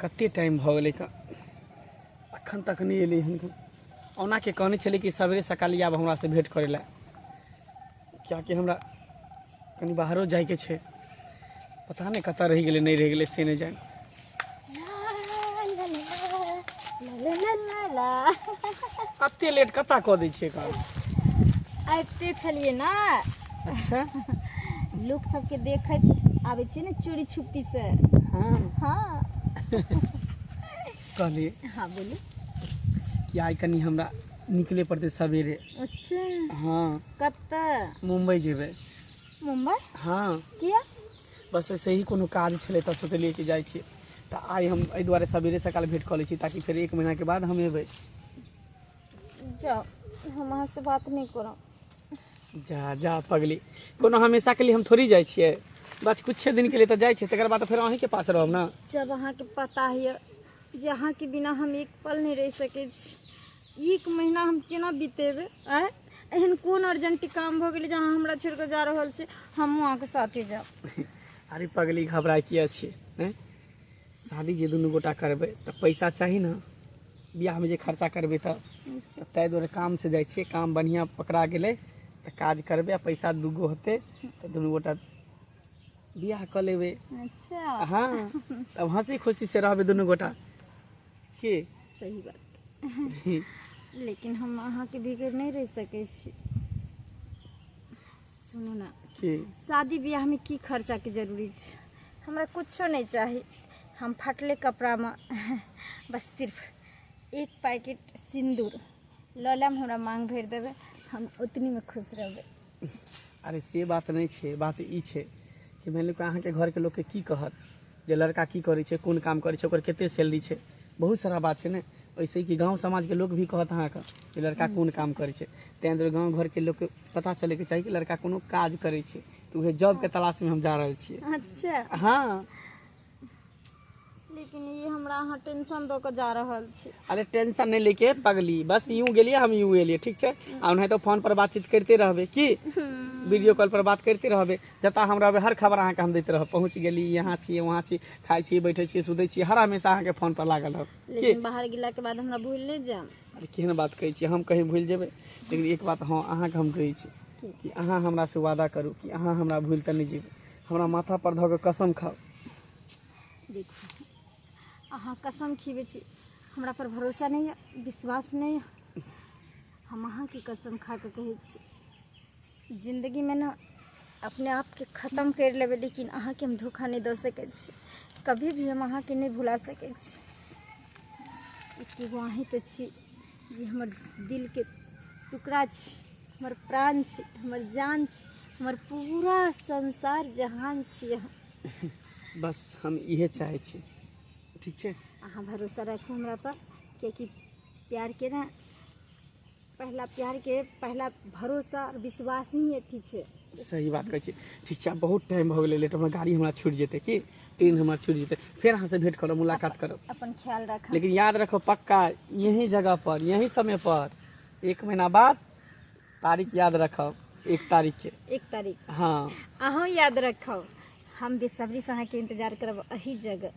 कते टाइम भऽ गेलै अखन तक नहि एलै हन। ओनाके कहने छलै कि सवेरे सकाल आब हमरासँ भेँट करै लए, किएकि हमरा कनि बाहरो जाइके छै। पता नहि कतऽ रहि गेलै, नहि रहि गेलै से नहि जानि। कते लेट कतऽ कऽ दै छियै काम? आबिते छलियै ने। अच्छा। लोक सबके देखैत आबै छियै ने चोरी छुप्पी से। हाँ। हाँ। कहलियै। हाँ बोलू। कि आइ कनि हमरा निकले पड़तै सवेरे। अच्छा। हाँ। कतऽ? मुम्बई जेबै। मुम्बई? हाँ। किया? बस ऐसे ही कोनो काज छलै तऽ सोचलियै कि जाइ छियै। तऽ आइ हम एहि दुआरे सवेरे सकाल भेँट कऽ लै छी ताकि फेर एक महीनाके बाद हम एबै। जाउ, हम अहाँ से बात नहि करब। जा जा पगली, कोनो हमेशा के लिए हम थोड़ी जाइ छियै, बस कुछे दिन के लिए तऽ जाइ छियै, तकर बाद फेर अहीँके पास रहब ने। जब अहाँके पता यऽ जे अहाँके बिना हम एक पल नहि रहि सकै छी, एक महीना हम केना बितेबै? आँय, एहन कोन अर्जेंट काम भऽ गेलै जे अहाँ हमरा छोड़ि कऽ जा रहल छी? हमहूँ अहाँके साथे जायब। अरे पगली, घबराय किया छियै? आँय, शादी जे दुनू गोटा करबै तऽ पैसा चाही ने, बियाहमे जे खर्चा करबै। तऽ ताहि दुआरे कामसँ जाइ छियै। काम बढ़िआँ पकड़ा गेलै तऽ काज करबै आ पैसा दूगो होतै तऽ दुनू गोटा बियाह कऽ लेबै। अच्छा। हाँ, तब हँसी खुशी से रहबै दुनू गोटा की। सही बात, लेकिन हम अहाँके बगैर नहि रहि सकै छी। सुनू ने। की? शादी बियाहमे की खर्चाके जरूरी छै? हमरा कुछो नहि चाही। हम फटले कपड़ामे बस सिर्फ एक पैकेट सिन्दूर लऽ लेब, हमरा मांग भरि देबै, हम ओतनीमे खुश रहबै। अरे से बात नहि छै, बात ई छै कि मानि लिअ अहाँके घरके लोकके की कहत जे लड़का की करै छै, कोन काम करै छै, ओकर कते सैलरी छै, बहुत सारा बात छै ने। ओहिसे कि गाँव समाजके लोक भी कहत अहाँके जे लड़का कोन काम करै छै। ताहि दुआरे गाँव घरके लोकके पता चलैके चाही कि लड़का कोनो काज करै छै, तऽ उएह जॉबके तलाशमे हम जा रहल छियै। अच्छा। हाँ। लेकिन ई हमरा अहाँ टेंशन दऽ कऽ जा रहल छी। अरे टेंशन नहि लेके पगली, बस यूं गेलियै हम यूं एलियै, ठीक छै? आ ओनाहितो फोन पर बातचीत करिते रहबै की, वीडियो कॉल पर बात करिते रहबै। जतऽ हम रहबै हर खबर अहाँके हम दैत रहब। पहुँच गेली, यहाँ छियै, वहाँ छी, खाइ छी, बैठै छी, सुतै छी, हर हमेशा अहाँके फोन पर लागल रहब की। लेकिन बाहर गेलाके बाद हमरा भूलि नहि जायब। अरे केहन बात कहै छियै, हम कहीं भूलि जेबै? लेकिन एक बात हँ अहाँके हम कहै छी कि अहाँ हमरासँ वादा करू कि अहाँ हमरा भूलि तऽ नहि जेबै। हमरा माथा पर धऽ कऽ कसम खाउ। देखू, अहाँ कसम खिबै छी, हमरा पर भरोसा नहि यऽ, विश्वास नहि यऽ? हम अहाँके कसम खा कऽ कहै छी, जिन्दगीमे ने अपने आपके खतम करि लेबै, लेकिन अहाँके हम धोखा नहि दऽ सकै छी। कभी भी हम अहाँके नहि भुला सकै छी। एकेगो अहीँ तऽ छी जे हमर दिलके टुकड़ा छी, हमर प्राण छी, हमर जान छी, हमर पूरा संसार जहान छी अहाँ। बस हम इहे चाहै छी, ठीक छै? अहाँ भरोसा राखू हमरा पर, कियाकि प्यारके ने पहला प्यारके पहला भरोसा और विश्वास ही अथी छै। सही बात कहै छी। ठीक छै, आब बहुत टाइम भऽ गेलै लेट, हमरा गाड़ी हमरा छूटि जेतै की ट्रेन हमरा छूटि जेतै। फेर अहाँसँ भेँट करब, मुलाकात करब। अपन ख्याल राखब। लेकिन याद रखब पक्का, यही जगह पर यही समय पर एक महीना बाद, तारीख याद रखब, 1 तारीख के। 1 तारीख। हाँ। अहूँ याद रखब, हम बेसब्री से अहाँके इंतजार करब एही जगह।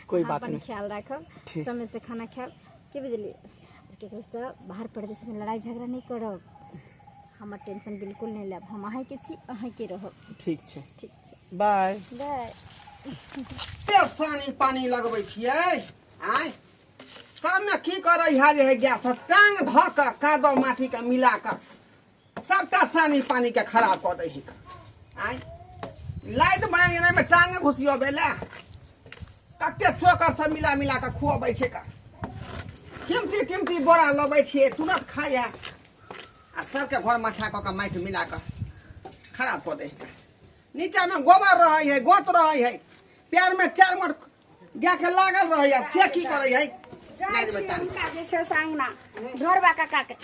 कोई अहाँ बात अपन नहीं। ख्याल राखब। ठीक। समय से खाना खायब के बुझलियै? केकरोसँ बाहर परदेशमे लड़ाइ झगड़ा नहि करब। हमर टेंशन बिल्कुल नहि लेब। हम अहाँके छी, अहाँके रहब। ठीक छै। ठीक छै। बाय। बाय। सानी पानी लगबै छियै आँय? सबमे की करै है जे है गैस सब टांग धऽ कऽ कादो माटी के मिला कऽ सबटा सानी पानी के खराब कऽ दै है आँय? लाइट बनि गेलै टांग घुसियबै लए कते चोकर सब मिला मिला कऽ खुअबै छै का। कीमती कीमती बोरा लबै छियै, तुरंत खाइ है आ सबके घर मठा कऽ कऽ माटि मिला कऽ खराब कऽ दै है। नीचामे गोबर रहै है, गोत रहै है, पैरमे चारि मोट गायके लागल रहै है, से की करै है? जाइ छी हुनका जे छै से अङ्गना ढोरबा काकाके।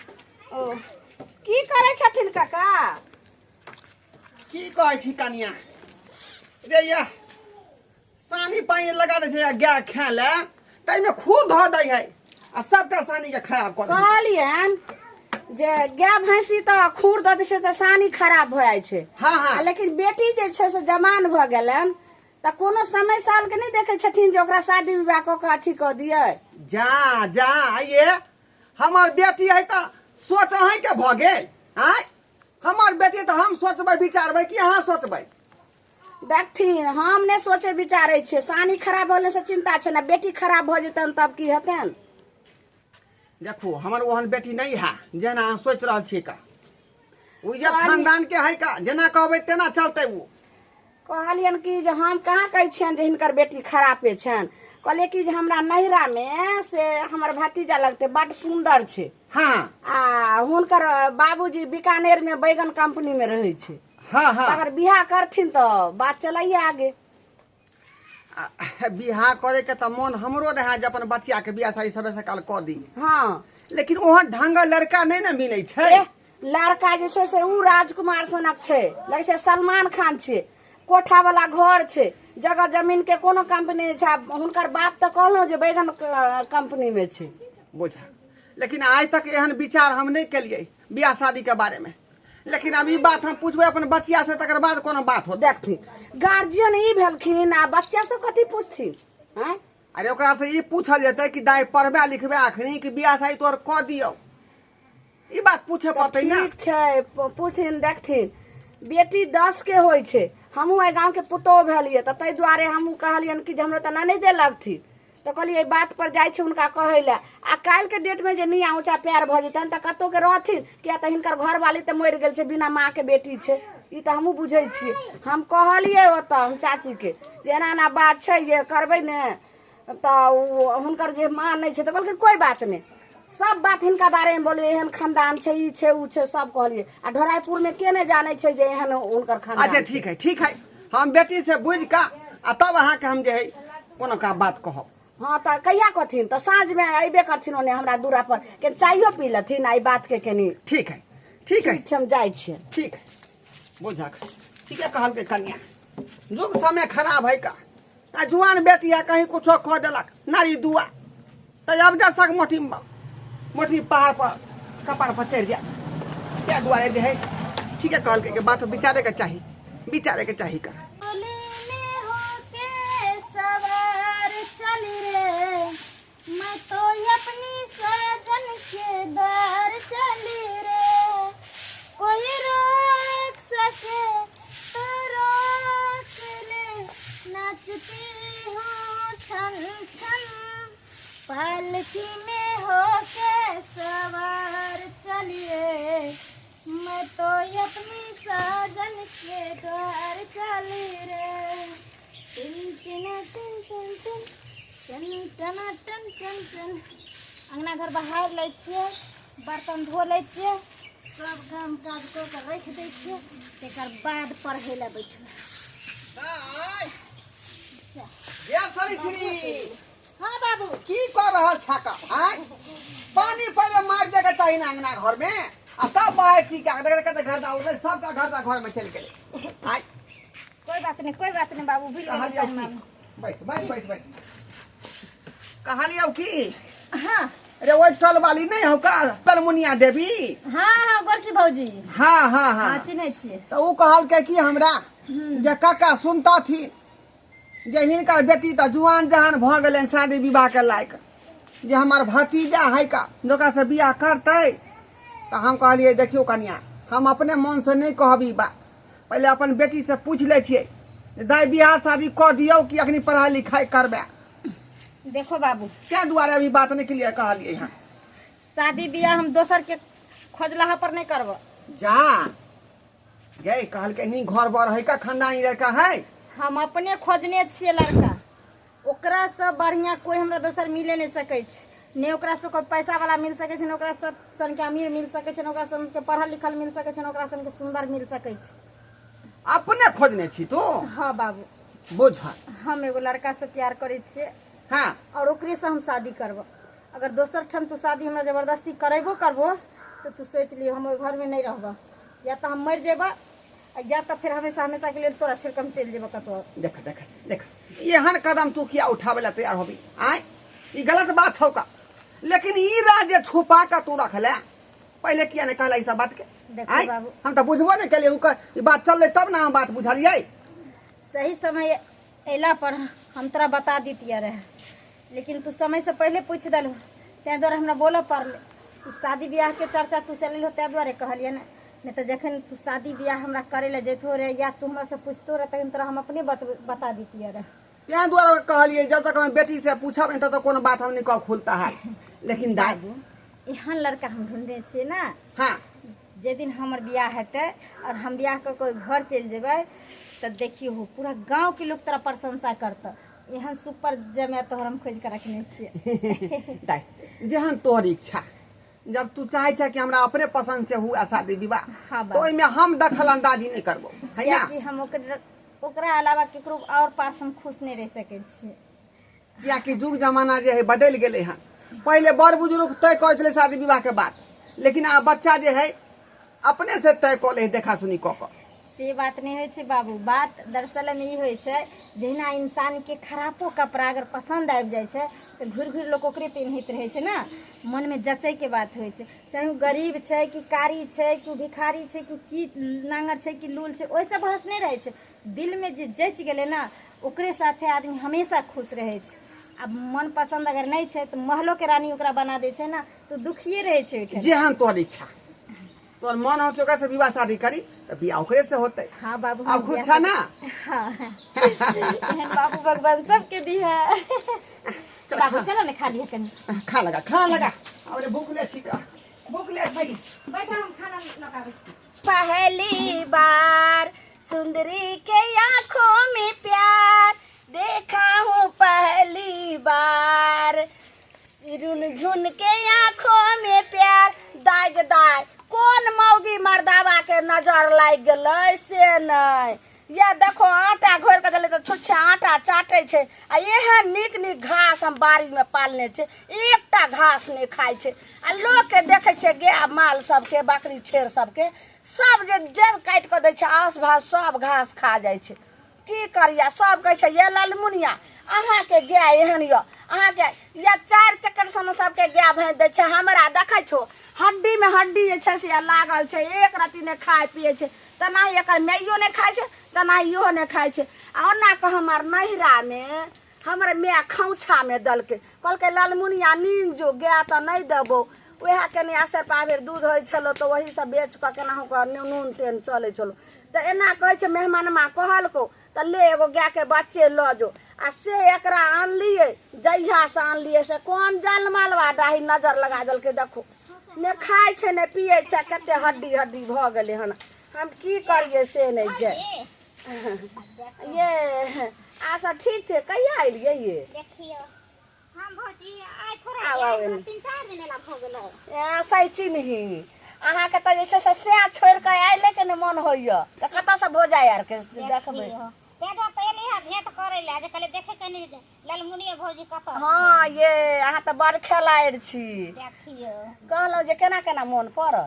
ओ की करै छथिन काका? की कहै छी कनिया रे, ये सानी पानि लगा दै छै गाय खाय लए, ताहिमे खूब धऽ दै है आ सबटा सानी के खराब कऽ दै है। कहलियनि जे गाय भैंसी तऽ खूर दऽ दै छै तऽ सानी खराब भऽ जाइ छै। हाँ। आ लेकिन बेटी जे छै से जवान भऽ गेलनि। तऽ कोनो समय साल के नहि देखै छथिन जे ओकरा शादी विवाह कऽ कऽ अथी कऽ दियै। जा जा आइए हमर बेटी है तऽ सोच अहींके भऽ गेल। आँय, हमर बेटी तऽ हम सोचबै विचारबै कि अहाँ सोचबै? देखथिन, हम नहि सोचै विचारै छियै। सानी खराब होले से चिंता छै ने, बेटी खराब भऽ जेतनि तब की हेतनि? देखू, हमर ओहन बेटी नहीं है जेना अहाँ सोचि रहल छियै का। ओ जे खानदान के है का, जेना कहबै तेना चलतै ओ। कहलियनि कि जे हम कहाँ कहै छियनि जे हिनकर बेटी खरापे छनि। कहलियै कि जे हमरा नैहरामे से हमर भतीजा लगतै, बड्ड सुन्दर छै। आ हुनकर बाबूजी बीकानेरमे बैगन कंपनीमे रहै छै। हाँ। अगर बियाह करथिन तऽ बात चलैये आगे। आ, बियाह करे के तऽ मन हमरो रहे जे अपन बचिया के बियाह शादी सबे सकाल कऽ दी। लेकिन ओहन ढंगर लड़का नहीं ने मिलै छै। एह, लड़का जे छै से उ राजकुमार सनक छै, लगै छै सलमान खान छै। कोठा वाला घर छै, जगह जमीन के कोनो कंपनी नहि छै। आ हुनकर बाप तऽ कहलहुँ जे बैगन कंपनी में छै। बुझा, लेकिन आइ तक एहन विचार हम नहीं केलिए बियाह शादी के बारे में। लेकिन अब ई बात हम पूछबै अपन बचिया से, तकर बाद कोनो बात होत। देखथिन, गार्जियन ई भेलखिन आ बच्चा सब कथी पूछथिन? आँय? अरे ओकरा से ई पूछल जेतै कि दाइ पढ़बै लिखबै अखनी कि बियाह शादी तोहर कऽ दियौ, ई बात पूछे पड़तै ने। ठीक छै, पूछथिन। देखथिन, बेटी 10 के होइ छै। हमहूँ एहि गाँवके पुतोहु भेलियै तऽ ताहि दुआरे हमहूँ कहलियनि कि जे हमरो तऽ ननैदे लगथिन, तऽ कहलियै एहि बात पर जाइ छी हुनका कहै लए। आ काल्हिके डेटमे जे मियाँ ऊँचा पैर भऽ जेतनि तऽ कतहुके रहथिन? किया तऽ हिनकर घरवाली तऽ मरि गेल छै, बिना माँके बेटी छै, ई तऽ हमहूँ बुझै छियै। हम कहलियै ओतऽ हम चाचीके जे एना एना बात छै जे करबै ने तऽ ओ हुनकर जे माँ नहि छै, तऽ कहलखिन कोइ बात नहि। सब बात हिनका बारेमे बोललियै, एहन खानदान छै, ई छै, उ छै, सब कहलियै। आ ढोराइपुरमे के नहि जानै छै जे एहन हुनकर खानदान अच्छा छै। ठीक है, ठीक है, हम बेटी से बुझि कऽ आ तब अहाँके हम जे है कोनो का बात कहब। हाँ, तऽ कहिया कहथिन? तऽ साँझमे अयबे करथिन ओने हमरा दूरा पर, कनि चायो पी लेथिन आ ई बातके कनि। ठीक है, ठीक है। ठीक छै, हम जाइ छियै। ठीक है, बुझक ठीके कहलकै कन्या, युग समय खराब है का। आ जुआन बेटी है, कहीं कुछो कह देलक नारी दुआ तऽ अब जा सक मोटी मोटी पहाड़ पर कपार पर चढ़ि जाए। ताहि दुआरे जे है ठीके कहलकै कि बात विचारे के चाही, विचारे के चाही का। डोली में होके सवार चली रे, मैं तो अपनी सजन के द्वार चली रे। कोई रोक सके तो रोक ले, नाचती हूँ छन छन, पालकी में होके सवार चलिए, मैं तो अपनी साजन के द्वार चली रे। टिन टिन टिन टिन टिन टन टन टन टन टन। अंगना घर बहार लै छियै, बर्तन धो लै छियै, सब काम काज कऽ के राखि दै छियै, तकर बाद पढ़ै लए बैठबै। ये सरित्री। हाँ बाबू। की कर रहल छा का? आँय, पानी पहिले मारि देके चाही ना अंगना घर में, आ तब बाहर की का देख देख घर दा उड़लै, सबटा घर दा घर में चलि गेलै। आँय। कोई बात नहीं, कोई बात नहीं बाबू, भूल गेलियै। कहलियौ की? बैस बैस बैस बैस। कहलियौ की? हाँ। अरे ओहि टोल वाली नहीं हो का तलमुनिया देवी? हाँ हाँ, गोरकी भौजी। हाँ हाँ हाँ। हाँ, चिन्है छियै। तऽ ओ कहलकै कि हमरा जे काका सुनतथिन जे हिनकर बेटी तऽ जुआन जहान भऽ गेलनि शादी विवाहके लायक, जे हमर भतीजा है का ओकरासँ बियाह करतै। तऽ हम कहलियै देखियौ कनिया, हम अपने मोनसँ नहि कहब ई बात, पहिले अपन बेटीसँ पूछि लै छियै जे दाइ बियाह शादी कऽ दियौ कि अखनी पढ़ाइ लिखाइ करबै। देखो बाबू, ताहि दुआरे अभी बात नहि क्लियर कहलियै हँ। शादी बियाह हम दोसर के खोजलाहा पर नहीं करब। जा गए, कहलकै नी घर बर है का, खानदानी लड़का है। हम अपने खोजने छियै लड़का, ओकरा से बढ़िया कोई हमरा दोसर मिले नहीं सकै छै। ने ओकरा से कोई पैसा वाला मिल सकै छै, ने ओकरा सब सन के अमीर मिल सकै छै, ने ओकरा सन के पढ़ल लिखल मिल सकै छै, ने ओकरा सन के सुंदर मिल सकै छै। अपने खोजने छी तू? हाँ बाबू। बुझ, हम एगो लड़का से प्यार करै छियै। हाँ। और ओकरे से हम शादी करब। अगर दोसर ठाम तू शादी हमरा जबरदस्ती करेबो करबो तो तू सोच लियो हम ओहि घर में नहीं रहब, या तो हम मरि जेबा या तो फिर हमेशा हमेशा के लिए तोरा छोड़ के हम चलि जेबा कतौ। देख देख देख, एहन कदम तू किया उठावे ला तैयार होबी? आय, ई गलत बात हो का, लेकिन ई राज जे छुपा के तू रखले, पहले किया नहीं कहला ई सब बात के? देखो आय, बाबू। हम तो बुझबो नहीं केलिए, ई बात चललै तब ना हम बात बुझलियै। सही समय अयला पर हम तोरा बता दितियै रहे, लेकिन तू समयसँ पहिले पूछि देलहो, ताहि दुआरे हमरा बोलऽ पड़लै। ई शादी बियाहके चर्चा तू चलेलहो ताहि दुआरे कहलियै ने, नहि तऽ जखन तू शादी बियाह हमरा करै लए जैतहो रहे या तू हमरासँ पुछतो रहे तखन तोरा हम अपने बता दितियै रहे। ताहि दुआरे कहलियै जब तक हम बेटी से पूछब नहीं तब तक कोनो बात हम नहीं कह खुलता है। लेकिन दाई एहन लड़का हम ढूंढने छियै ना। हाँ। जे दिन हमर बियाह हेतै और हम बियाह कऽ के घर चलि जेबै तऽ देखियो हो पूरा गांव के लोग तोरा प्रशंसा करतऽ। एहन सुपर जमाय तोहर हम खोजि कऽ रखने छियै। दाई जेहन तोहर इच्छा, जब तू चाहे छै कि हमरा अपने पसंद से हुआ शादी विवाह, हाँ तो ओहिमे हम दखल अंदाजी नहीं करबो, है ना? कियाकि हम ओकरा अलावा केकरो और पास हम खुश नहीं रह सकै छियै। कियाकि युग जमाना जे है बदलि गेलै हन। पहिले बड़ बुजुर्ग तय करै छलै शादी विवाह के बात, लेकिन आब बच्चा जे है अपने से तय कऽ लै है देखा सुनी कऽ कऽ। से बात नहीं होइ छै बाबू, बात दरअसल में ई होइ छै जहिना इंसान के खरापो कपड़ा अगर पसंद आबि जाइ छै तऽ घुरि घुरि लोक ओकरे पेन्हैत रहै छै ना। मन में जचै के बात होइ छै, चाहे ओ गरीब छै कि कारी छै कि ओ भिखारी छै कि की नांगर छै कि लूल छै, ओहिसँ बहस नहि रहै छै। दिल में जे जचि गेलै ना ओकरे साथे आदमी हमेशा खुश रहै छै। आब मन पसंद अगर नहि छै तऽ महलो के रानी ओकरा बना दै छै ना तऽ दुखिए रहै छै ओहिठाम। जेहन तोहर इच्छा, तोहर मन हो कि ओकरा से विवाह शादी करी तऽ बियाह ओकरे से होतै। हाँ बाबू, आब खुश छह ना? हाँ। एहन बाबू भगवान सबके दिहे। बाबू चलो ने खा लिहे कनी। खा लगा, खा लगा। अरे भूख ले छी का, भूख ले छी। बैठा हम खाना लगाबै छी। पहली बार सुंदरी के आंखों में प्यार देखा हूँ पहली बार, रुन झुन के आंखों में प्यार। दाय गे दाय, कोन मौगी मर्दावा के नजर लागि गेलै से नहि। या देखो आटा घोरि कऽ देलै तऽ छुच्छे आटा चाटै छै। आ एहन नीक नीक घास हम बाड़ीमे पालने छै, एकटा घास नहि खाइ छै। आ लोकके देखै छियै गाय माल सबके, बकरी छेर सबके, सब जे जड़ काटि कऽ दै छै आस भास सब घास खा जाइ छै। की करिया, सब कहै छै ये ललमुनिया अहाँके गाय एहन यऽ, अहाँके या 4 चक्कर सन सबके गाय भैंस दै छै। हमरा देखै छौ हड्डीमे हड्डी जे छै से लागल छै, एक रत्ती नहि खाइ पियै छै। तेनाही एकर माइयो नहि खाइ छै, तेनाही इहो नहि खाइ छै। आ ओना कऽ हमर नैहरामे हमर माय खौछामे देलकै, कहलकै ललमुनिया नीन जो, गाय तऽ नहि देबौ। वएह कनि असर पाभरि दूध होइ छलौ तऽ ओहीसँ बेच कऽ केनाहु कऽ नून तेल चलै छलौ। तऽ एना कहै छै मेहमानमा कहलकौ तऽ ले एगो गायके बच्चे लऽ जो। आ से एकरा आनलियै, जहियासँ आनलियै से कोन जल मालवा डाही नजर लगा देलकै। देखो ने खाइ छै ने पियै छै, कते हड्डी हड्डी भऽ गेलै हन। हम की करियै से नहि जाय। ये आ सब ठीक छै? कहिया एलियै ये? देखियौ हम भौजी आइ थोड़ा आउ, आउ, एने। 3-4 दिन एला भऽ गेलै। ए, सही चिन्ही अहाँके तऽ जे छै से सएह छोड़ि कऽ आयले के नहि मन होइए तऽ कतऽसँ भोजा आरके देखबै? ताहि दुआरे तऽ एलियै हँ भेंट करै लए, जे कहलियै देखै कनि ललमुनिया भौजी कतऽ छै। हँ ये अहाँ तऽ बड़ खेलाड़ि छी। देखियौ कहलहुँ जे केना केना मोन पड़ल?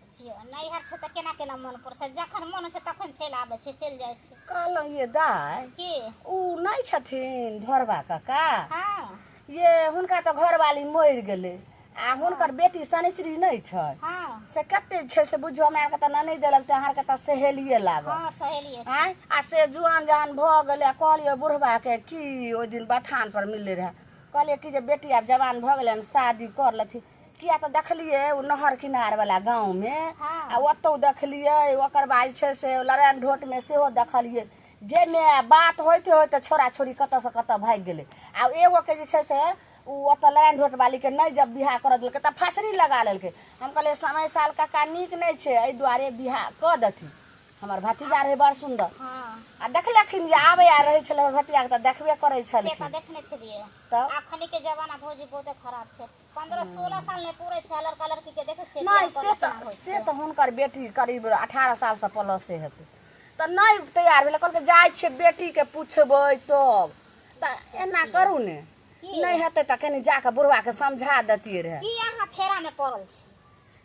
देखियौ नैहर छै तऽ केना केना मोन पड़ै छै, जखन मोन होइ छै तखन चलि आबै छै, चलि जाइ छै। कहलहुँ ये दाइ, की उ नहि छथिन ढोरबा काका? हाँ। ये हुनका तऽ घरवाली मरि गेलै आ हुनकर बेटी शनिचरी नहि छै। हाँ। से कते छै से बुझियौ, हमरा आरके तऽ नहि देलक तऽ अहाँ आरके तऽ सहेलिये लागल। हाँ, सहेलिये छै। आँय, आ से जुआन जहान भऽ गेलै। आ कहलियै बुढ़बाके कि ओहि दिन बथान पर मिललै रहए, कहलियै कि जे बेटी आब जवान भऽ गेलै हन, शादी कर लेथिन। किया तऽ देखलियै ओ नहर किनार वाला गाँवमे, आ ओतौ देखलियै, ओकर बाद छै से लड़ाइन ढोटमे सेहो देखलियै, जाहिमे बात होइते होइते छोरा छोरी कतऽसँ कतऽ भागि गेलै। आ एगोके जे छै से ओ ओतऽ लड़ाइन ढोट वालीके नहि जब बियाह करऽ देलकै तऽ फसरी लगा लेलकै। हम कहलियै समय साल काका नीक नहि छै, एहि दुआरे बियाह कऽ देथिन। हमर भतीजा रहै बड़ सुन्दर। हाँ। आ देखलखिन जे आबै आ रहै छलै हमर भतीजाके तऽ देखबे करै से तऽ छलखिन। देखने छलियै। तब अखन के जमाना भौजी बहुते खराब छै, 15-16 साल नहि पूरे छै लड़का लड़की के देखै छियै नहि बियाह से कऽ तऽ केना होइ से छै। तऽ हुनकर बेटी करीब 18 सालसँ प्लसे हेतै तऽ नहि तैयार भेलै। कहलकै जाइ छियै बेटीके पुछबै तब। तऽ एना करू ने, नहि हेतै तऽ कनि जाकऽ बुढ़बाके समझा देतियै रहए। की अहाँ फेरा मे पड़ल छी?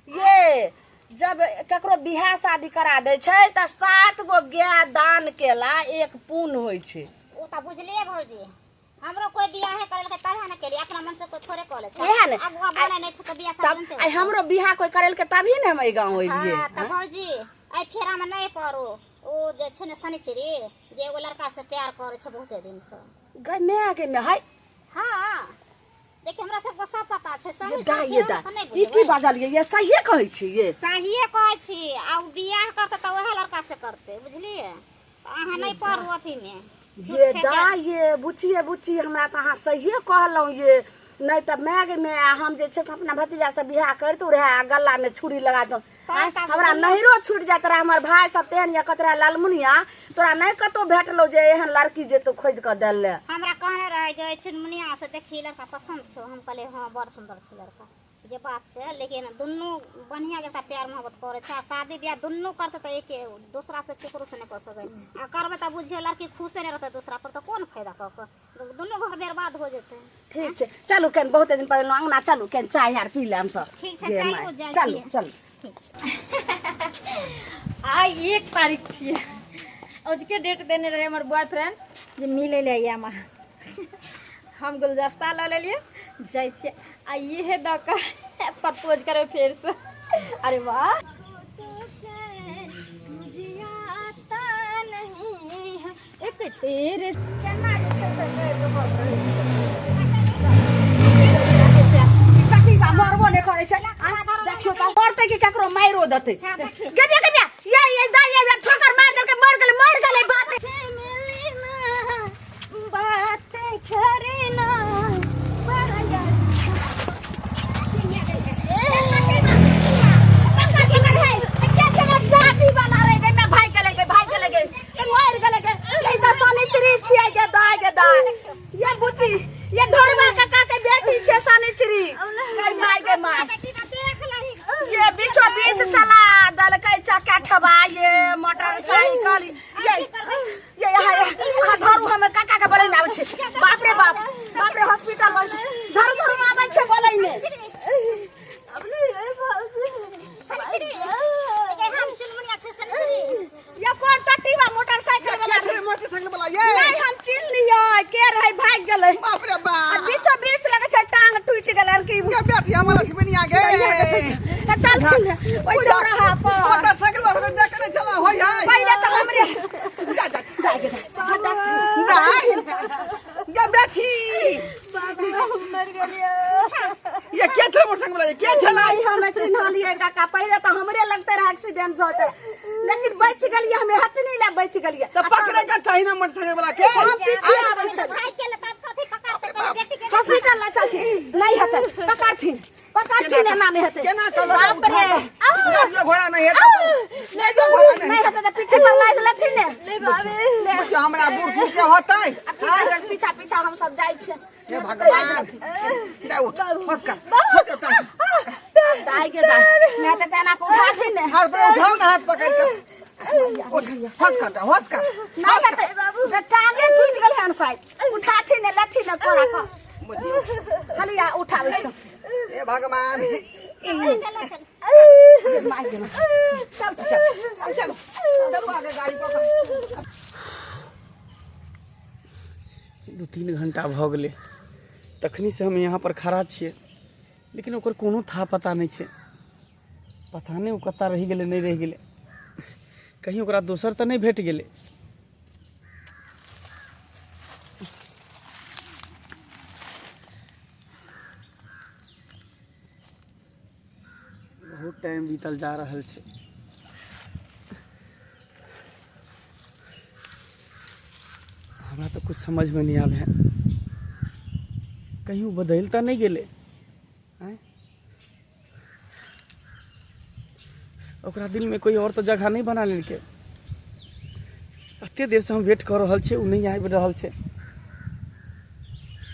ये जब ककरो बियाह शादी करा दै छै तऽ 7 गो गाय दान केला एक पुण्य होइ छै। ओ तऽ बुझलियै भौजी, हमरो कोई बियाहे करेलकै तबे ने केलियै, अपना मन से कोई थोड़े कऽ लै छै। इएह ने। अगुआ बनै नहि छै तऽ बियाह शादी तब बनते आइ हमरो बियाह कोई करेलकै तभी ने हम एहि गाँव एलियै। हाँ, तऽ भौजी एहि फेरा मे नहि पड़ू। ओ जे छै ने शनिचरी, जे एगो लड़का से प्यार करै छै बहुते दिन से। गै माय गे माय, हाय। हाँ देखिए, हमरा सबके सब पता छै। ये सही दाइ ये साथी दाइ, हम तऽ नहि ई की बुझबै। बाजलियै ये? सहिए कहै छी ये? सहिए कहै छी। आ उ बियाह करतै तऽ उएह लड़का से करतै, बुझलियै? तऽ अहाँ नहि पड़ू अथीमे। ये दाइ ये, बुचिए बुच्ची, हमरा तऽ अहाँ सहिए कहलहुँ ये। नहि तऽ माय गे माय, हम जे छै से अपना भतीजा से बियाह करितहुँ रहए आ गलामे छुरी लगा दो, हमरा नैहरो छूटि जाइत रहए। हमर भाय सब तेहन यऽ, कहैत रहए लालमुनिया तोरा नहि कतहु भेटलौ जे एहन लड़की जे तू खोजि कऽ देले। हमरा कहने रहै जे चुनमुनिया से देखी लड़का पसन्द छौ। हम कहलियै हँ, बड़ सुन्दर छै लड़का, जे बात छै, लेकिन दुनू बढ़िआँ जकाँ प्यार मोहब्बत करै छै आ शादी बियाह दुनू करतै तऽ एके दोसरा से केकरो से नहि कऽ सकै। आ करबै तऽ बुझियौ लड़की खुशे नहि रहतै दोसरा पर, तऽ कोन फायदा कऽ कऽ? दुनू घर बर्बाद हो जेतै। ठीक छै, चलू, केन बहुते दिन पर एलहुँ अङ्गना, चलू केन चाय आर पी लेब सब। ठीक छै, जे चलू, माय, जाइ चलू छियै। चलू। आइ 1 तारीख छियै, अजुके डेट देने रहै हमर बॉयफ्रेंड जे मिलै लए आयब अहाँ। हम गुलदस्ता लऽ लेलियै, जाइ छियै आ इहे दऽ कऽ प्रपोज करबै फेरसँ। अरे वाह, एक तेरे केना जे छै से कहि रहल रहै छै। कथी बा, मरबो नहि करै छै। देखियौ तऽ मरतै कि ककरो मारियो देतै। गे बिया, गे बिया, ये ये दाइ ये ठोकर मारि देलकै, मरि गेलै, मरि गेलै, बाप रे। बात करना ये बुच्ची, ये ढोरबा काका के बेटी छै शनिचरी। गै माय गे माय, ये बीचो बीच चला देलकै चक्का ठबा ये मोटरसाइकिल। ये ये यहाँ यहाँ धरू, हमे काका के बोलै आबै छै। बाप रे बाप, बाप रे, हॉस्पिटल धरू धरू, आबै छै बोलै ने। ये कोन टट्टी बा मोटरसाइकिल वाला? मोटरसाइकिल वाला ये नहीं, हम चिन्ह लियो के रहे, भाग गेलै। बाप रे आ बाप, बीचो बीच लगे छै टांग टूटि गेलै की। ये बेटी हमर लक्ष्मीनिया गे। चलथिन ओहि चौराहा पर। मोटरसाइकिल वाला देख के चला होय है। पहिले तऽ हमरे जा जा। दाइ गे दाइ। दाइ गे बेटी, ये के छलै मोटरसाइकिल वाला? ये के छलै? नहीं, हमे चिन्हलियै काका, पहिले तऽ हमरे लगते रहे एक्सीडेंट होते, लेकिन बचि गेलियै, हमे हतनी ला बचि गेलियै। तऽ पकड़े के चाही ना मोटरसाइकिल वाला के। हम पीछे आबै छलियै। भाई के लता कथी पकड़ते पहिले बेटी के? हॉस्पिटल ला चलथिन, नहीं हेतै, पकड़थिन पकड़थिन, एना नहि हेतै। केना चलत? बाप रे, गाड़ियो घोड़ा नहीं हेतै, गाड़ियो घोड़ा नहीं। नहीं हेतै तऽ पीछे पर लादि लेथिन ने। बुझियौ हमरा बूढ़ सूढ़ के होतै। आ पीछा पीछा पीछा हम सब जाइ छियै। हे भगवान, जा उठ, बस कर, उठ टांग। दाइ गे दाइ, नहि तऽ तेना कऽ उठाथिन ने। हाथ पर उठाओ ना, हाथ पकड़ के उठ, होश कर, होश कर। नहि हेतै बाबू, टांगे टूटि गेल हन शायद। उठाथिन ने, लेथिन ने कोरा कऽ। बुझियौ। खाली आ उठाबै छै। हे भगवान। माय गे माय। चल चल। चल चल चल, आगे गाड़ी पकड़। 2-3 घंटा भऽ गेलै तखनीसँ हम यहाँ पर खड़ा छियै, लेकिन ओकर कोनो था पता नहि छै। पता नहि ओ कतऽ रहि गेलै, नहि रहि गेलै, कहीं ओकरा दोसर तऽ नहि भेट गेलै। बहुत टाइम बीतल जा रहल छै, हमरा तऽ कुछ समझमे नहि आबै है। कहीं ओ बदलि तऽ नहि गेलै? आँय, ओकरा दिलमे कोइ आओर तऽ जगह नहि बना लेलकै? एते देरसँ हम वेट कऽ रहल छियै, ओ नहि आबि रहल छै।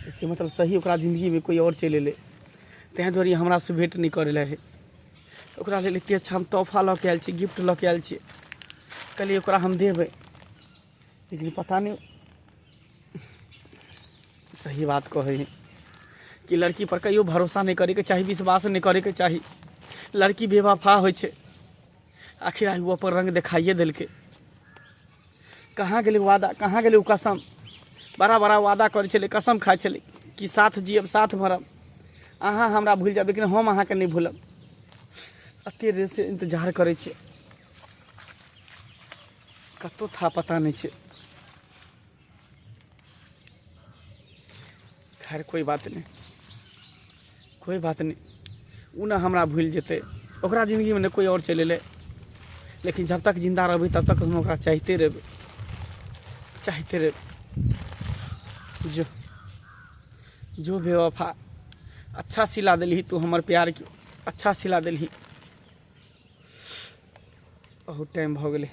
एहिके मतलब सही ओकरा जिन्दगीमे कोइ आओर चलि एलै, ताहि दुआरे ई हमरासँ भेँट नहि करै लए रहै। ओकरा लेल एते अच्छा हम तोहफा लऽ कऽ आयल छी, गिफ्ट लऽ कऽ आयल छियै, कहलियै ओकरा हम देबै, लेकिन पता नहि। सही बात कहै हइ कि लड़की पर कहियो भरोसा नहि करैके चाही, विश्वास नहि करैके चाही, लड़की बेवफा होइ छै। आखिर आइ ओ अपन रङ्ग देखाइए देलकै। कहाँ गेलै वादा, कहाँ गेलै ओ कसम? बड़ा बड़ा वादा करै छलै, कसम खाइ छलै कि साथ जियब साथ मरब, अहाँ हमरा भूलि जायब लेकिन हम अहाँके नहि भूलब। एते देरसँ इन्तजार करै छियै, कतहु था पता नहि छै। खैर कोई बात नहीं, कोई बात नहीं, उ ना हमरा भूलि जेतै, ओकरा जिंदगीमे ने कोई और चलि एलै, लेकिन जब तक जिंदा रहबै तब तक हम ओकरा चाहिते रहबै, चाहिते रहबै। जो जो बेवफा, अच्छा सिला देलही तू हमर प्यारके, अच्छा सिला देलही। बहुत टाइम भऽ गेलै,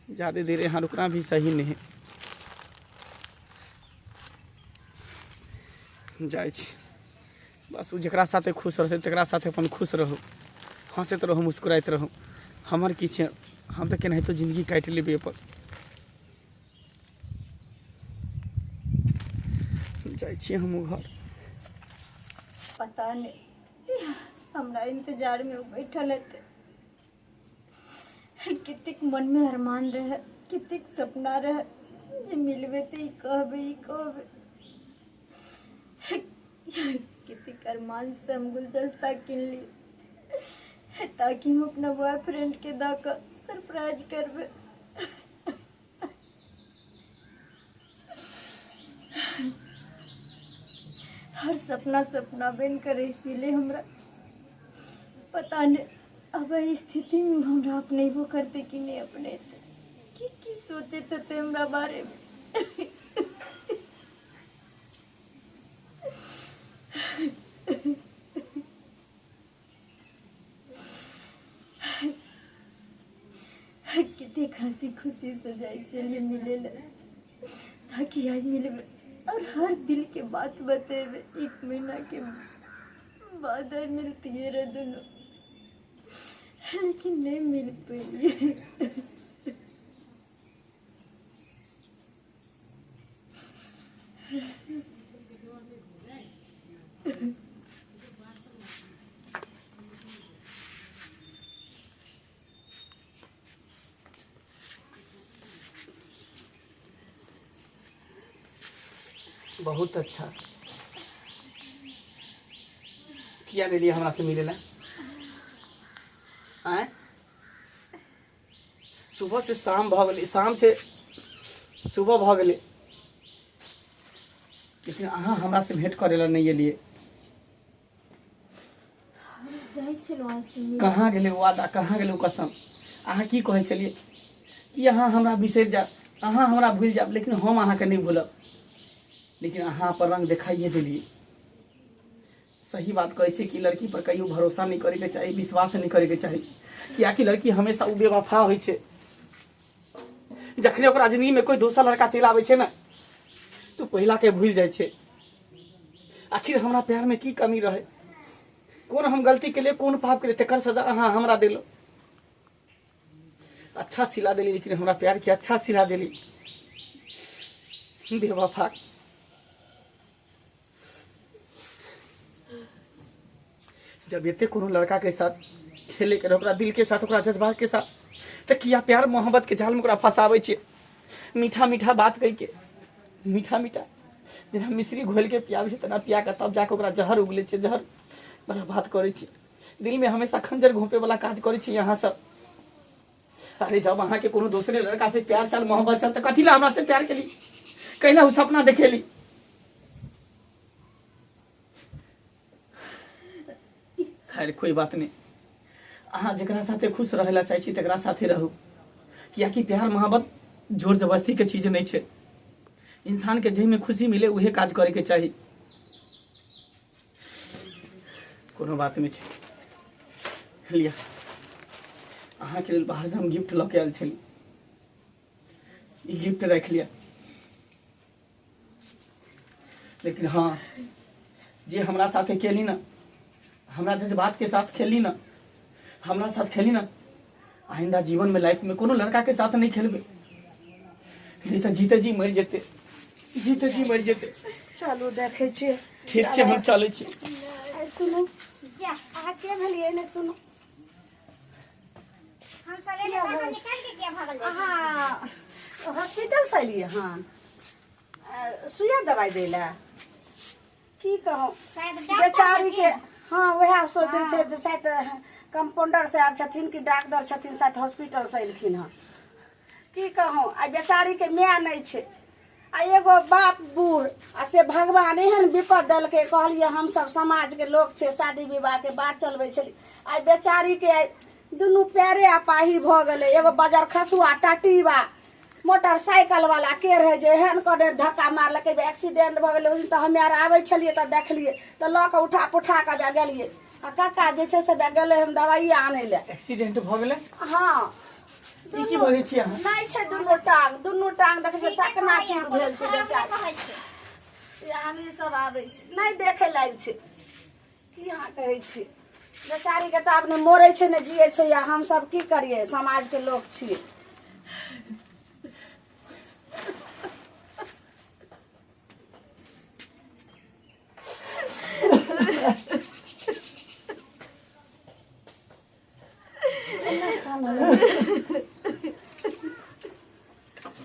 ज़्यादा देर यहाँ रुकना भी सही नहीं है। जाइ छी बस, ओ जकरा साथे खुश रहतै तकरा साथे अपन खुश रहू, हँसैत रहू, मुस्कुराइत रहू। हमर की छै, हम तऽ केनाहितो जिंदगी काटि लेबै अपन। जाइ छी हमहूँ घर। पता नहीं हमरा इंतजार में बैठल हेतै, कतेक मन में अरमान रहे, कतेक सपना रहे जे मिलबे तऽ ई कहबै ई कहबै। कतेक अरमान से हम गुलदस्ता किनली ताकि हम अपना बॉयफ्रेंड के दऽ कऽ सरप्राइज करबै। हर सपना सपना बनि कऽ रहि गेलै हमरा। पता नहीं अब एहि स्थिति में हमरा अपनेबो करतै कि नहि अपनेतै, की की सोचैत हेतै हमरा बारे में। कतेक हंसी खुशी से जाइ छलियै मिले लए ताकि आइ मिलबै और हर दिल के बात बतेबै। एक महीना के बाद आइ मिलतियै रहे दुनू, लेकिन नहीं मिल पेलियै। बहुत अच्छा, किया नहीं लिया हमरा से मिले ला? आँय, सुबह से शाम भऽ गेलै, शाम से सुबह भऽ गेलै, लेकिन अहाँ हमरा से भेंट करे ला नहीं एलियै। जाइ छलहुँ अहाँ से मिले। कहाँ गेलै वादा, कहाँ गेलै कसम? अहाँ की कहै छलियै कि अहाँ हमरा बिसरि जायब, अहाँ हमरा भूलि जायब, लेकिन हम अहाँके नहि भूलब। लेकिन अहाँ पर रंग देखाइए देलियै। सही बात कहै छै कि लड़की पर कहियो भरोसा नहि करैके चाही, विश्वास नहि करैके चाही, कियाकि लड़की हमेशा ओ बेवफा होइ छै। जखने ओकरा जिंदगी में कोई दोसर लड़का चलि आबै छै ने तऽ पहिला के भूलि जाइ छै। आखिर हमरा प्यार में की कमी रहे, कोन हम गलती केलियै, कोन पाप केलियै, तकर सजा अहाँ हमरा देलहुँ। अच्छा सिला देली, लेकिन हमरा प्यार के अच्छा सिला देली बेवफा। जब एते कोनो लड़का के साथ खेले के रहे, ओकरा दिल के साथ, ओकरा जज्बात के साथ, तऽ किया प्यार मोहब्बत के जाल में ओकरा फंसाबै छियै? मीठा मीठा बात कहि के, मीठा मीठा जेना मिश्री घोलि के पियाबै छै तेना पिया के तब जाके ओकरा जहर उगलै छै, जहर वाला बात करै छियै। दिल में हमेशा खंजर घोंपे वाला काज करै छी अहाँ सब। अरे जब अहाँ के कोनो दोसरे लड़का से प्यार छल, मोहब्बत छल, तऽ कथी ला हमरा से प्यार केली, कैला ओ सपना देखेली? खैर कोई बात नहीं, अहाँ जकरा साथे खुश रहै ला चाहै छी तकरा साथे रहू, कियाकि प्यार मोहब्बत जोर जबरदस्ती के चीज नहीं छै। इंसान के जाहिमे खुशी मिले उहे काज करे के चाही। कोनो बात नहीं छै। लिया अहाँके लेल बाहर से हम गिफ्ट लऽ के आयल छली, ई गिफ्ट राखि लिअ। लेकिन हाँ, जे हमरा साथे केली ना, हमरा जज्बात के साथ खेली ना, हमरा साथ खेली ना, आइंदा जीवन में लाइफ में कोनो लड़का के साथ नहीं खेलबे, नहीं तो जीते जी मरि जेते, जीते जी मरि जेते। चलू देखै छियै। ठीक छै, हम चलै छी। सुनू जा, अहाँ के भेलियै ने? सुनू, हम सवेरे बाहर निकाल के किया भागल जाइ छी? अहाँ हॉस्पिटल से एलियै हन सुइया दवाइ दै लए? की कहू शायद डॉक्टर बेचारी के। हाँ, वएह सोचै छै जे शायद कम्पाउंडर साहब छथिन कि डॉक्टर छथिन, शायद हॉस्पिटल से एलखिन हँ। की कहू, आइ बेचारी के माय नहि छै आ एगो बाप बूढ़ आ से भगवान एहन विपद देलकै। कहलियै हमसब समाजके लोक छै, शादी विवाहके बात चलबै छलियै, आइ बेचारीके आइ दुनू पैरे अपाही भऽ गेलै। एगो बजर खसुआ टटीबा मोटरसाइकिल वाला के रहै जे एहन कऽ धक्का मारलकै, एक्सीडेंट भऽ गेलै। ओहि दिन तऽ हमे आर आबै छलियै तऽ देखलियै, तऽ लऽ कऽ उठा पुठा कऽ गेलियै। आ काका जे छै से गेलै हम दवाइ आनै लए। एक्सीडेंट भऽ गेलै? हँ। ई की बजै छी अहाँ? नहि छै दुनू टांग, दुनू टांग देखै छियै सकना चूर भेल छै बेचारी। आदमी सब आबै छै नहि देखै लायक छै। की अहाँ कहै छी, बेचारीके तऽ आब नहि मरै छै नहि जियै छै। या हमसब की करियै, समाजके लोक छियै।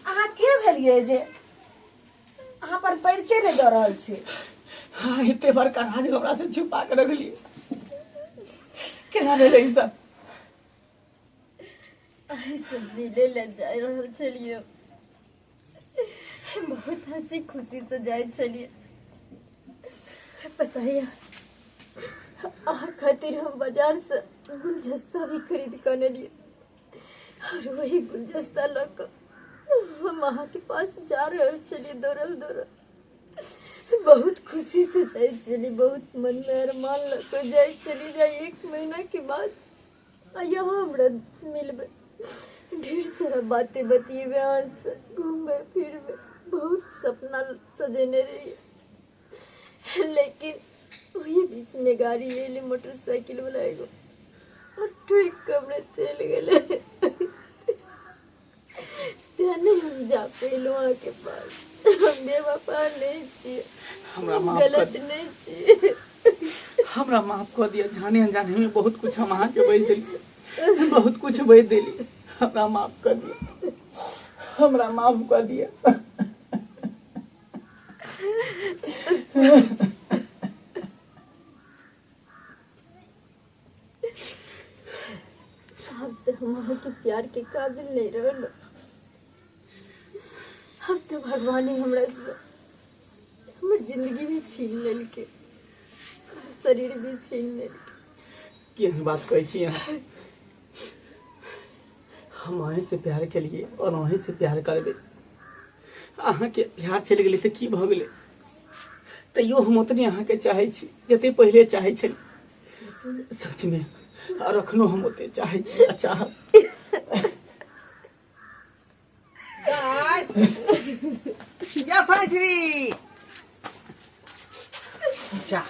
अहाँ के भेलियै जे अहाँ अपन परिचय नहि दऽ रहल छी? हाँ, एते बड़का राज हमरा से छुपा के रखलियै, केना भेलै ई सब? अहीं से मिले लए जा रहल छलियै, बहुत हंसी खुशी से जाइ छलियै। पता है अहाँ खातिर हम बाजार से गुलदस्ता भी खरीद कऽ अनलियै और वही गुलदस्ता लऽ कऽ हम अहाँके पास जा रहल छलियै दौड़ल दौड़ल। बहुत खुशी से जाइ छलियै, बहुत मन में अरमान लऽ कऽ जाइ छलियै जे 1 महीना के बाद यहाँ हमरा मिलबै, ढेर सारा बातें बतियेबै, अहाँ से घूमबै फिरबै, बहुत सपना सजेने रहियै। लेकिन वही बीच में गाड़ी एलै मोटरसाइकिल वाला एगो और ठोकि कऽ हमरा चलि गेलै। तें नहि हम जा पेलहुँ अहाँके पास। हम बेवफा नहि छियै, हमरा माफ गलत नहि छियै, हमरा माफ कऽ दिअ। जाने अनजाने में बहुत कुछ हम अहाँके बाजि देलियै, बहुत कुछ बाजि देलियै। हमरा माफ कऽ दिअ, हमरा माफ कऽ दिअ। आब तऽ हम अहाँके प्यार के काबिल नहीं रहलहुँ। अब तऽ भगवाने हमरा से हमर जिंदगी भी छीन लेलकै, शरीर भी छीन लेलकै। केहन बात कहै छी अहाँ? हम अहीं से प्यार केलियै और अहीं से प्यार करबै। अहाँके प्यार चलि गेलै तऽ की भऽ गेलै? तैयो हम ओतने अहाँके चाहै छी जते पहिले चाहै छली। सचमे, और अखनो हम ओते चाहै छी आ चाहब। या साइठरी जा,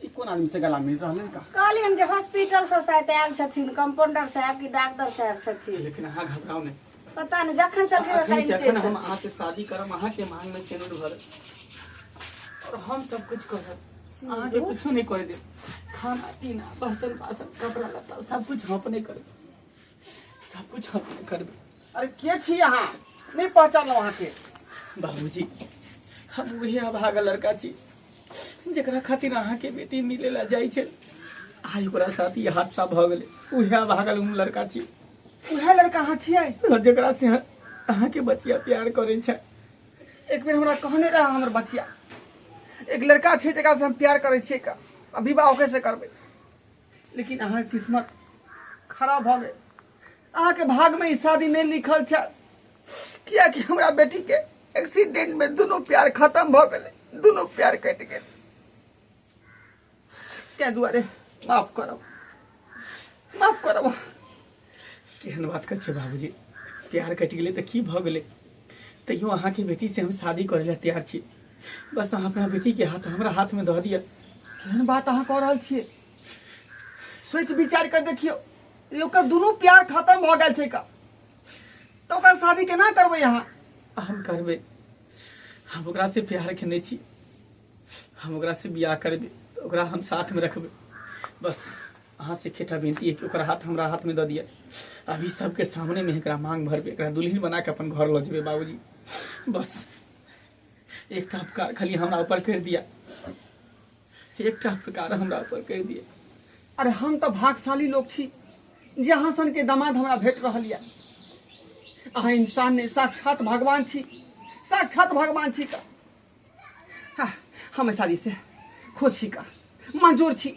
ई कोन आदमी से गला मिल रहल है का? कहलियनि जे हॉस्पिटल से शायद आयल छथिन, कंपाउंडर साहब कि डॉक्टर साहब छथिन। लेकिन अहाँ घबराउ नहि। पता नहि जखन से अखन के अखन हम अहाँ से शादी करब, अहाँ के मांग में सिंदूर भरब और हम सब कुछ करब। अहाँ के कुछो नहीं करे देब। खाना पीना बर्तन बासन कपड़ा लत्ता सब कुछ हम अपने करब, सब कुछ हम अपने करब। अरे के छी अहाँ? नहीं पहचानलहुँ अहाँके। बाबूजी, हम वही अभागल लड़का छी जकरा खातिर अहाँ के बेटी मिले ला जाइ छै। आइ ओकरा साथ ई हादसा भऽ गेलै। उहे अभागल हम लड़का छी। उएह लड़का अहाँ छियै जकरा से अहाँ के बचिया प्यार करै छै? एक बेर हमरा कहने रहा हमर बचिया, एक लड़का छै जकरा से हम प्यार करै छियै का आ विवाह ओकरे से करबै। लेकिन अहाँके किस्मत खराब भऽ गेल, अहाँके भागमे ई शादी नहि लिखल छै, कियाकि हमरा बेटीके एक्सीडेंट में दुनू प्यार खत्म भऽ गेलै, दुनू प्यार कटि गेल। ताहि दुआरे माफ करब, माफ करब। केहन बात कहै छै बाबूजी? प्यार कटि गेलै तऽ की भऽ गेलै? तैयो अहाँके बेटी से हम शादी करै लए तैयार छी। बस अहाँ अपना बेटीके हाथ हमरा हाथमे दऽ दिअ। केहन बात अहाँ कऽ रहल छियै? सोचि विचारि कऽ देखियौ, ओकर दुनू प्यार खत्म भऽ गेल छै का, तऽ ओकर शादी केना करबै अहाँ? हम करबै। हम ओकरा से प्यार केने छी, हम ओकरा से बियाह करबै, ओकरा हम साथमे रखबै। बस अहाँ से एकेटा विनती है कि ओकरा हाथ हमरा हाथमे दऽ दिअ। अभी सबके सामने में एकरा मांग भरबै, एकरा दुल्हन बना के अपन घर लऽ जेबै। बाबूजी, बस एकटा उपकार खाली हमरा ऊपर कर दिया, एकटा उपकार हमरा ऊपर कर दिया। अरे हम तऽ भागशाली लोक छी जे अहाँ सन के दामाद हमरा भेट रहल यऽ। अहाँ इंसान नहि, साक्षात भगवान छी। साक्षात भगवान छी का। हाँ, हम एहि शादी से खुश छी का, मंजूर छी,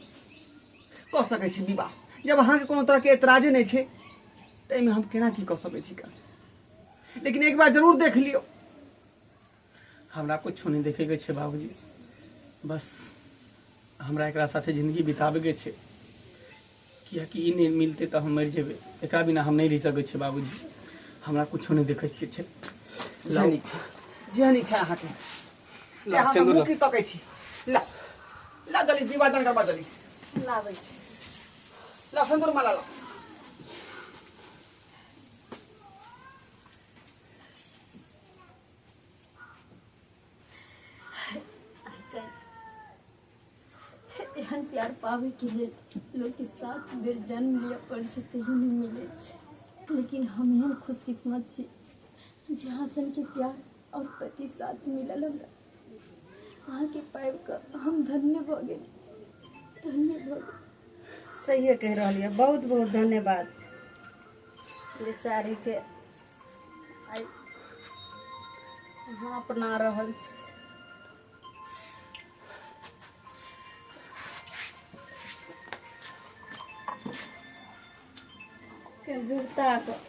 कऽ सकै छी विवाह। जब अहाँके कोनो तरहके एतराजे नहि छै तऽ एहिमे हम केना की कऽ सकै छी का। लेकिन एक बार जरूर देख लियौ। हमरा कुछो नहि देखैके छै बाबूजी, बस हमरा एकरा साथे जिंदगी बिताबैके छै, कियाकि ई नहि मिलतै तऽ हम मरि जेबै, एकरा बिना हम नहि रहि सकै छियै बाबूजी। हमरा कुछो नहि देखैके छै। जेहन इच्छा, जेहन इच्छा अहाँके। लाउ, अहाँ सिन्दूर मुँह लाउ। की तकै छी? ला ला जल्दी विवाह दान करबा जल्दी। लाबै छी। ला सिन्दूर माला ला। एहन प्यार पाबैके लेल लोकके 7 बेर जन्म लिअ पड़ै छै तैयो नहि मिलै छै, लेकिन हम एहन खुशकिस्मत छी जे अहाँ सनके प्यार और पति साथ मिलल हमरा। अहाँके पाबि कऽ हम धन्य भऽ गेली, धन्य भऽ गेली। सहिए कहि रहल यऽ, बहुत बहुत धन्यवाद बेचारीके आइ अहाँ अपना रहल छी। के जुगता कऽ